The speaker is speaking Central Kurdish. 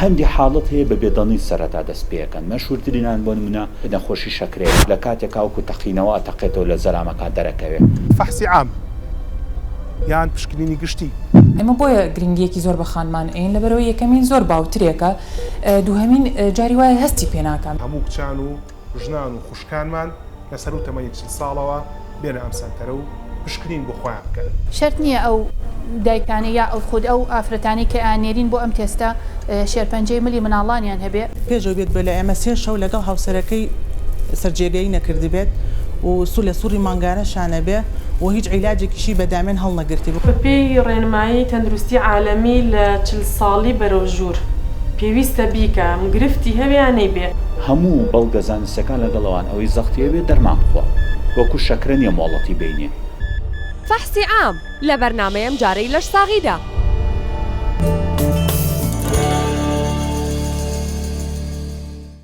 هەندی حاڵەت هەیە بە بێدەنگی سەرەتا دەست پێکەن، مەشهورترینان بۆ نمونە نەخۆشی شەکرەیە لە کاتێکا وەکو تەقینەوە ئەتەقێتەوە لە زەلامەکا دەرەکەوێ. فەحسی عام یان پشکنینی گشتی. ئێمە بۆیە گرنگیەکی زۆر بە خانمان ئەین لەبەرئەوەی یەکەمین زۆر باوترێکە دووهەمین جاری وایە هەستی پێ ناکا. هەموو کچان و ژنان و خوشکانمان لە سەروو تەمەنی 40 ساڵەوە بێنە ئەم سەنتەرە و پشکنین بۆ خۆیان بکەن. شەرت نییە ئەو دایکانەی یا ئەو خود ئەو ئافرەتانەی کە ئەیاننێرین بۆ ئەم تێستە شێرپەنجەی ملی مناڵانیان هەبێ. پێش ئەوەی بێت بۆ لای ئێمە سێ شەو لەگەڵ هاوسەرەکەی سەرجێگەیی نەکردبێت و سو لە سوڕی مانگانەشا نەبێ و هیچ عیلاجێکیشی بە دامێن هەڵنەگرتبێ. بەپێی ڕێنمایی تەندروستی عالەمی لە 40 ساڵی بەرەو ژوور پێویستە بیکا گرفتی هەبێ یا نەیبێ. هەموو بەڵگە زانستیەکان لەگەڵ ئەوان ئەوەی زەختی هەبێ دەرمان بخوا وەکو شەکرە نیە مۆڵەتی بینێ. فەحسی عام لە بەرنامەی ئەمجارەی لەشساغیدا.